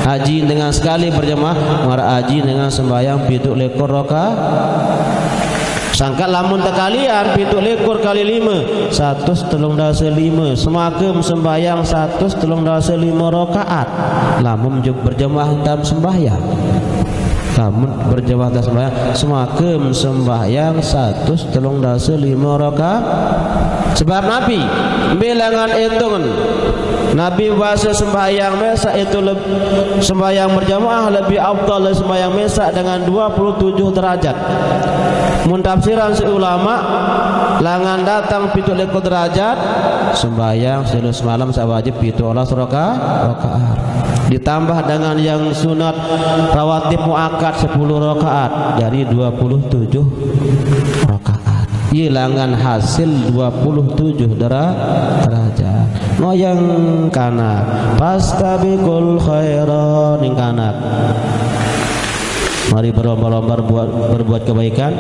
Aji dengan sekali berjamaah, mara aji dengan sembahyang pitu likur rakaat. Sangka lamun tekalian pitu likur kali lima, satus telung dasa lima. Semakem sembahyang satus telung dasa lima rakaat. Lamun juk berjamaah entam sembahyang. Lamun berjamaah tas sembahyang, semakem sembahyang satus telung dasa lima rakaat. Sebab Nabi, bilangan hitungan. Nabi bahasa sembahyang mesak itu leb-, sembahyang berjamaah lebih afdal dari sembahyang mesak dengan dua puluh tujuh derajat. Mun tafsiran si ulama, langan datang pitu likur derajat, sembahyang selu semalam sawajib pitu olas raka-, rakaat. Ditambah dengan yang sunat rawatib muakkad sepuluh rakaat, jadi dua puluh tujuh rakaat. Ilangan hasil dua puluh tujuh dera-, derajat. Ngoyang kana, fastabiqul khairat, ning kana. Mari berlomba-lomba buat, berbuat kebaikan.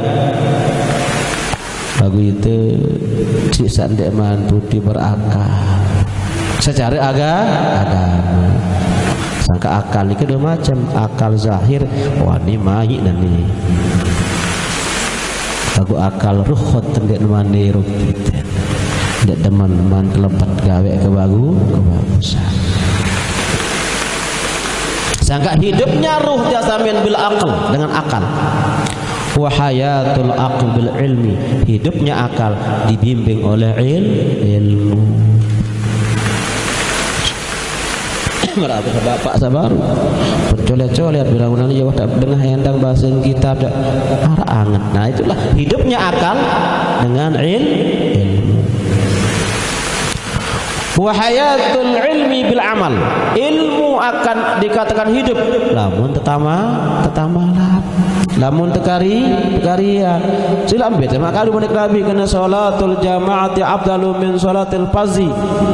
Lagu itu cik sandek man putih berakal. Secara aga-, agama. Sangka akal ni kedua macam. Akal zahir, wani mai nani. Lagu akal ruh, tendek mani ruh. Ndak demen man kelebat gawe ke baru, kebagusan. Sangka hidupnya ruh dia samin bil aql, dengan akal. Wa hayatul aql bil ilmi, hidupnya akal dibimbing oleh il, ilmu. Berapa bapak sabar? Bercolet-colet bilang ulang, ya, tak dengar endang bahasa kitab, tak arah anget. Nah, itulah hidupnya akal dengan il, ilmu. Wa hayatul ilmi bil amal. Ilmu akan dikatakan hidup lamun tetama, tetamalan. Lamun tekari, tekarian. Sila ambil tema kalu menik Nabi kena salatul jamaati afdalu min salatil fazi.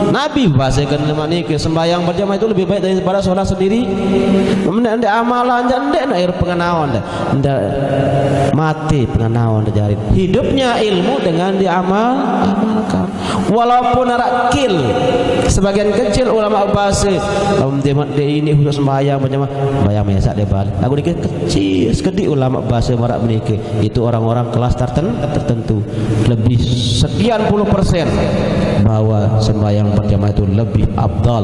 Nabi bahasa kena manike sembahyang berjamaah itu lebih baik daripada sholat sendiri. Ndak, ndak amalan, ndak, ndak, ndak air pengenawan, ndak, ndak mati pengenawan, ndak jari. Hidupnya ilmu dengan diamal, amalkan. Walaupun arak kil, sebagian kecil ulama bahasa, lamun dia, dia ini khusus sembahyang berjamaah, sembahyang mesak dia balik. Lagu dikit kecil, sekedi ulama bahasa marak menikah. Itu orang-orang kelas terten-, tertentu. Lebih sekian puluh persen bahwa sembahyang berjamaah itu lebih afdal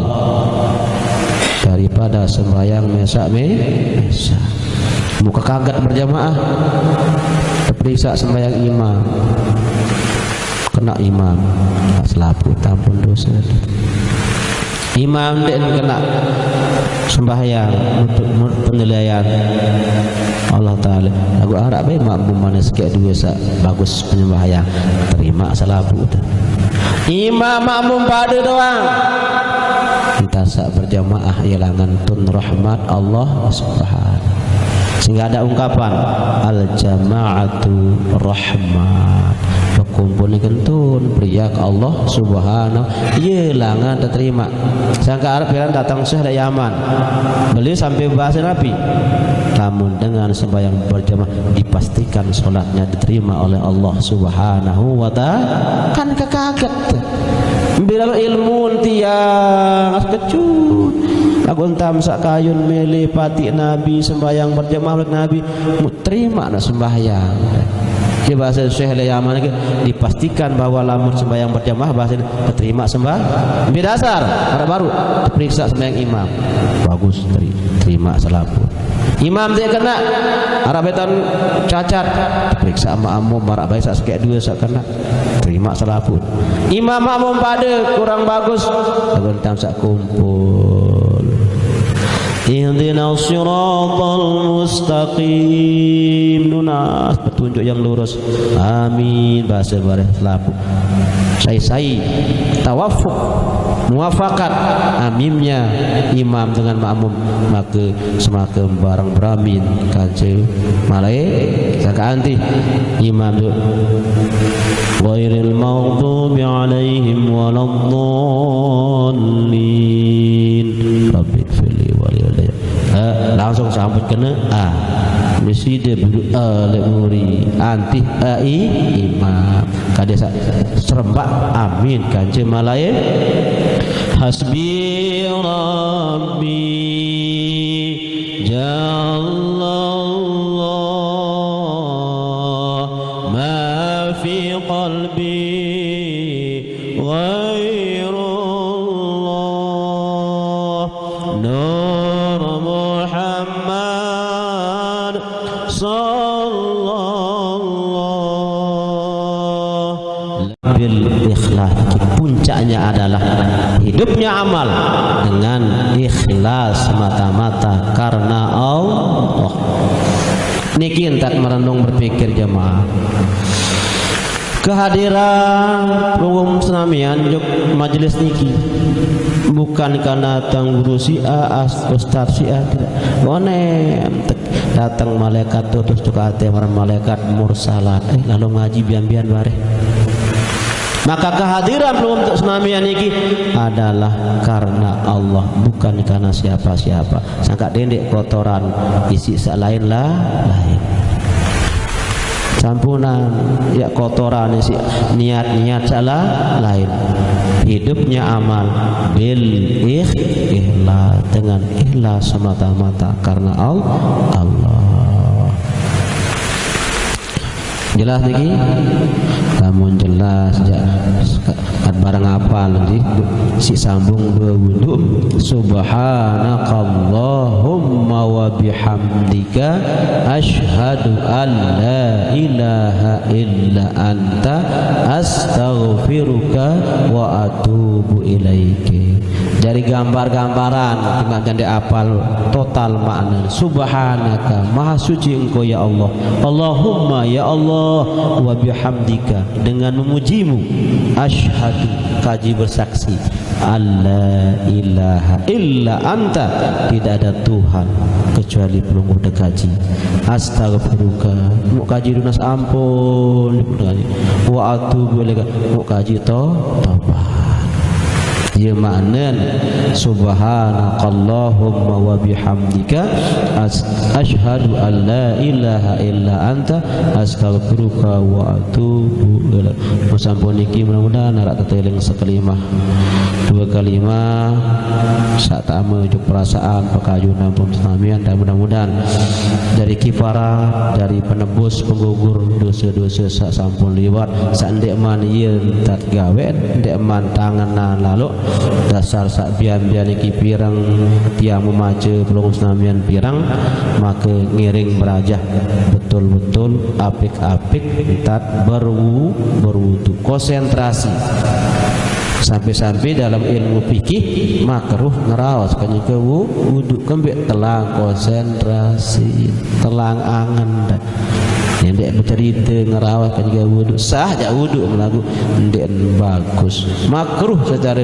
daripada sembahyang mesak me-, mesak. Muka kaget berjamaah, terperiksa sembahyang imam. Kena imam, selapu, tampun dosa. Imam dek kena sembahyang untuk, untuk penilaian Allah Ta'ala. Lagu harap baik makmum mana sikit dua sak bagus penyembahyang. Terima selapu tu. Imam makmum pada doang. Entah sak berjamaah ia langan tun rahmat Allah Subhanahu. Sehingga ada ungkapan, "Al jama'atu rahmat." Berkumpul ni kentun, beriak Allah Subhanahu. Ia langan terterima. Sangka arep piran datang Syekh dari Yaman. Beliau sampai bahasa Nabi. Lamun dengan sembahyang berjamaah dipastikan solatnya diterima oleh Allah Subhanahu wa Ta'ala. Kan kekaget. Bila ilmu tiang as kecut. Lagu entam sak kayun milih pati Nabi sembahyang berjamaah oleh Nabi. Terima nak sembahyang. Dia bahasa Syekh le Yaman lagi, dipastikan bahwa lamun sembahyang berjamaah bahasa terima sembah. Ambil dasar, harap baru diperiksa sembahyang imam. Bagus, teri-, terima selapu. Imam dia kena, harap betan cacat, periksa makmum, harap baik sak sekek dua sak kena. Terima selapu. Imam makmum pada kurang bagus, lagu entam sak kumpul. Ihdinas siratal mustaqim. Nunas petunjuk yang lurus. Amin. Bahasa bareh selapu. Sai-sai. Tawafuk. Muafakat. Amimnya imam dengan makmum. Maka semakin barang beramin. Kaca. Malai. Sangka anti. Imam tu. Ghairil maghdubi alaihim waladdallin. Rabbi firli wali. Eh, langsung sambut kena ah. Mesti dia bulu ah lek muri. Anti ah i imam. Kada sa-, serempak amin kanca malai. Hasbi Rabbi Jallallah ma fi qalbi ghairullah. Nur Muhammad sallallahu bil ikhlas. Puncaknya adalah hidupnya amal dengan ikhlas semata-mata karena Allah. Niki entak merenung berpikir jemaah. Kehadiran pelungguh senamian jok majelis niki bukan karena tuan guru si A, as-, ustaz si A, tidak. Bonem tek-, datang malaikat tutus juga ate marang malaikat mursalat. Eh, lalu ngaji bian-bian bareh. Maka kehadiran pelungguh untuk senamian niki adalah karena Allah, bukan karena siapa-siapa. Sangka dendek kotoran isi sak lain lah, lain. Sampunan, ya kotoran isi niat-niat sak lah, lain. Hidupnya amal bil ikh-, ikhlas, dengan ikhlas semata-mata karena Al-, Allah. Jelas niki? Mun jelas, ya, kat barang apal nanti si sambung dua wudu. Subhanakallahumma wa bihamdika, asyhadu an la ilaha illa anta, astaghfiruka wa atubu ilaika. Dari gambar-gambaran, cuma jande apal total makna. Subhanaka, maha suci Engkau ya Allah. Allahumma, ya Allah, wa bihamdika, dengan memujimu. Asyhadu, kaji bersaksi. Alla ilaha illa anta, tidak ada Tuhan kecuali pelungguh dekaji. Astaghfiruka, muk kaji dunas ampun. Wa atubu ilaika, muk kaji to, tobat. Ya maknan, subhanakallahumma wa bihamdika, as-, asyhadu an la ilaha illa anta, astaghfiruka wa atubu ilaik. Sampun niki, mudah-mudahan arak teteling sekelimah, dua kalimah, sak tame juk perasaan, pekayun ampun senamian, dan mudah-mudahan dari kifarat, dari penebus, penggugur dosa-dosa sak sampun liwat, sak ndek man ye entat gawe, ndek man tangan nan lalu, dasar sak bian-bian niki pirang, tiang memaca pelungguh senamian pirang, maka ngiring berajah betul-betul apik-apik, entat berwu-, berwudu, konsentrasi. Sampai-sampai dalam ilmu fikih makruh ngeraos kenyeke wu-, wudu, kembek telang konsentrasi, telang angen dah. Ndek becerita ngeraos kenyeke wudu, sah jak wudu melagu, ndek bagus. Makruh secara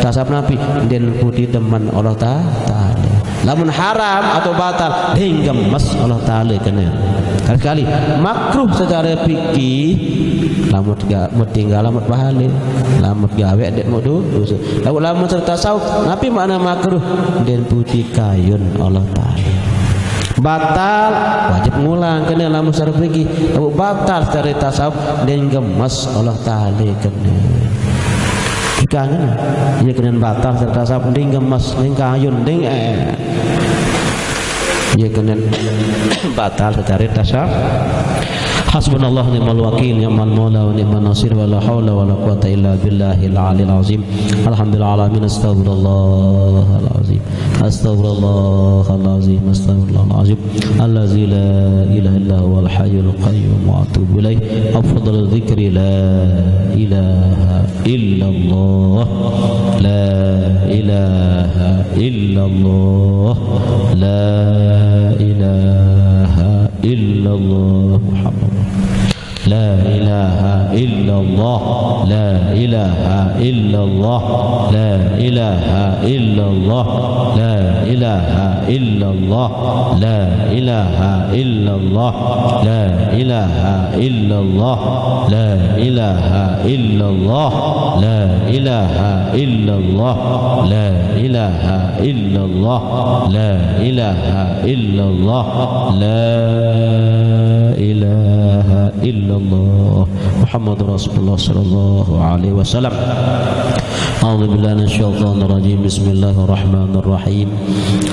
tasawuf napi, ndek putih demen Allah Ta-, Taala. Lamun haram atau batal, denggemes Allah Taala kena. Sekali-sekali, makruh secara fikih, lamun ga-, mut tinggal lamun pahala, lamun gawe ndek muk do-, dosa. Lalu lamun secara tasawuf, napi makna makruh? Den putih kayun Allah Taala. Batal, wajib ngulang kena lamun secara fikih. Lalu batal secara tasawuf, den gemes Allah Taala kena. Jika ngene, ya kena batal secara tasawuf, den gemes, den kayun, den, eh. Ya kena batal secara tasawuf. Hasbunallah ni'mal wakil, ni'mal maula wa ni'man nasir, wa la haula wa la quwata illa billahil aliyil azim. Alhamdulillah alamin, astagfirullahalazim. Astagfirullahalazim, astagfirullahalazim. Allazi la ilaha illa huwal hayyul qayyum wa atubu ilaih. Afdalul dzikri la ilaha illallah. La ilaha illallah. La ilaha illallah Muhammad. La ilaha illallah, la ilaha illallah, la ilaha illallah, la ilaha illallah, la ilaha illallah, la ilaha illallah, la ilaha illallah, la ilaha illallah, la ilaha illallah, la ilaha illallah, la ilaha illallah. Muhammadur Rasulullah sallallahu alaihi wasallam. A'udzu billahi minasyaitonir rajim. Bismillahirrahmanirrahim.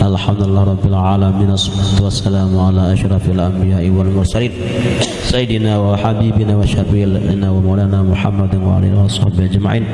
Alhamdulillahirabbil alamin. Wassalatu wassalamu ala asyrafil anbiya'i wal mursalin. Sayyidina wa habibina wa syafi'ina wa maulana Muhammadin wa alihi wa sahbihi ajma'in.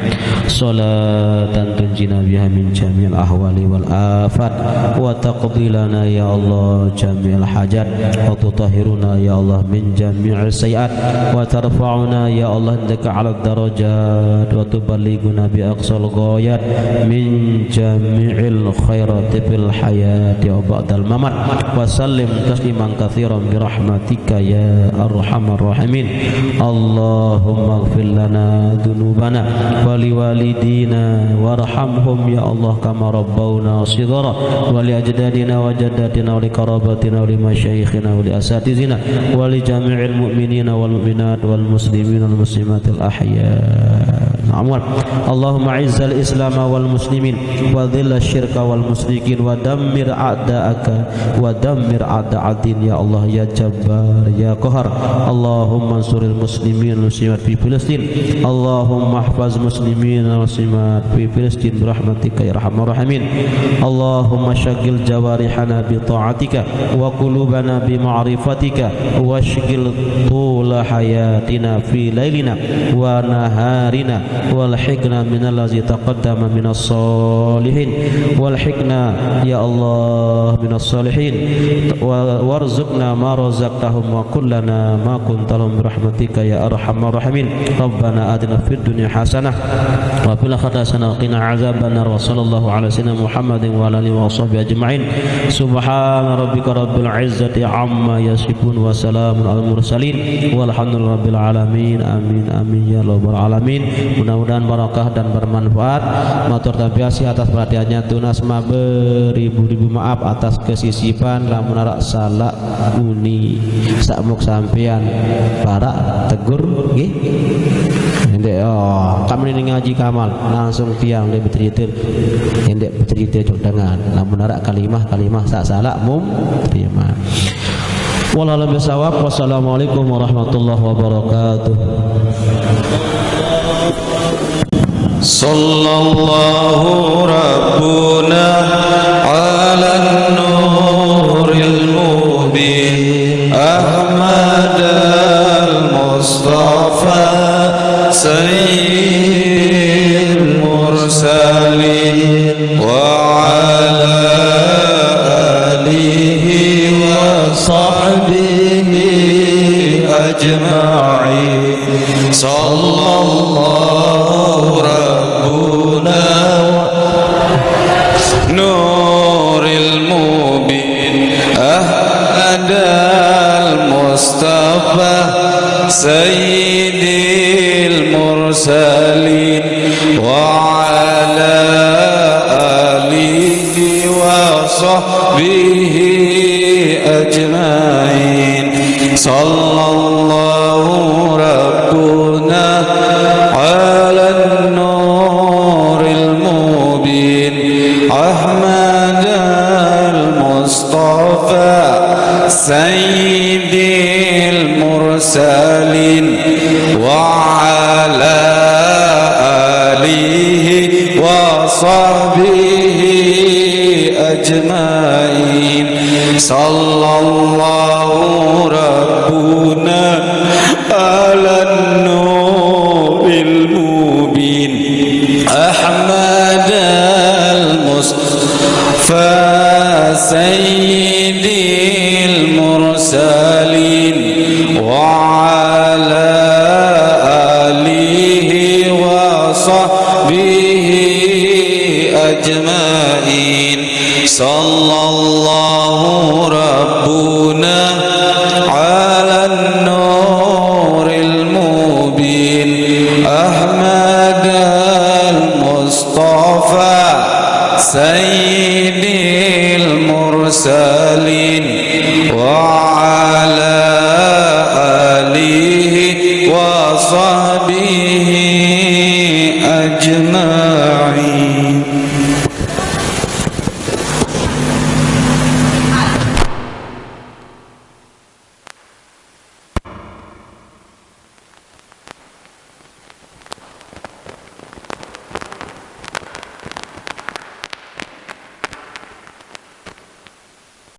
Salatan tunjina biha min jami'il ahwali wal afat, wa taqdi lana ya Allah jami'il hajat, wa tutahhiruna ya Allah min jami'il sayyi'at, wa tarfa'una ya Allah indaka ala darajat, wa tuballighuna bi aqsal ghayat min jami'il khairati fil hayati wa ba'dal mamat. Wa sallim tasliman katsiran bi rahmatika ya arhamar rahimin. Allahumma ighfir lana dzunubana wa liwalidina warhamhum ya Allah kama rabbauna shighara, wa li ajdadina wa jaddatina wa li qarabatina wa li masyayikhina wa li asatizina wa li jami'il mu'minina wal mu'minat wal muslimin wal muslimatil ahya Amwat. Allahumma izzal Islam wal muslimin wa dhilla syirka wal musyrikin wa dammir a'da'aka wa dammir a'da'ad din, ya Allah, ya Jabbar, ya Qahar. Allahumma ansuril muslimin wal muslimat fi Filistin. Allahumma ihfaz muslimin wal muslimat fi Filistin bi rahmatika ya arhamar rahimin. Allahumma syaghil jawarihana bi ta'atika wa qulubana bi ma'rifatika wa syaghil tula hayatina fi lailina wa naharina, walhiqna minal ladzi taqaddama minas salihin, walhiqna, ya Allah, minas salihin, wa warzuqna ma razaqtahum wa kun lana ma kunta lahum bi rahmatika ya arhamar rahimin. Rabbana atina fid dunya hasanah wa fil akhirati hasanah wa qina adzabannar. Wa sallallahu ala sayyidina Muhammadin wa ala alihi wa sahbihi ajma'in. Subhana rabbika rabbil izzati amma yasifun wa salamun alal mursalin walhamdulillahi rabbil alamin. Amin, amin ya rabbal alamin. Mudah-mudahan barakah dan bermanfaat. Matur tampi asih atas perhatiannya. Tunas maaf beribu-ribu maaf atas kesisipan, lamun arak salah uni sakmuk sampean, parak tegur nggih. Ndek, oh, kami ini ngaji kamal, langsung tiang ndek bercerita. Ndek bercerita cuk dengan. Lamun arak kalimah, kalimah sak salah mum terima. Wallahu a'lam bishawab. Wassalamualaikum warahmatullahi wabarakatuh. صلى الله ربنا على النور المبين أحمد المصطفى سيد المرسلين وعلى آله وصحبه أجمعين. صلى الله ربنا نور المبين أحمد المصطفى سيد المرسلين وعلى آله وصحبه أجمعين. صلى الله ربنا على النور المبين أحمد المصطفى سيد المرسلين وعلى آله وصحبه أجمعين. صلى الله ربنا على النور المبين أحمد المصطفى سيد المرسلين وعلى آله وصحبه أجمعين. صلى الله ربنا على النور المبين أحمد المصطفى سيد المرسلين وعلى آله وصحبه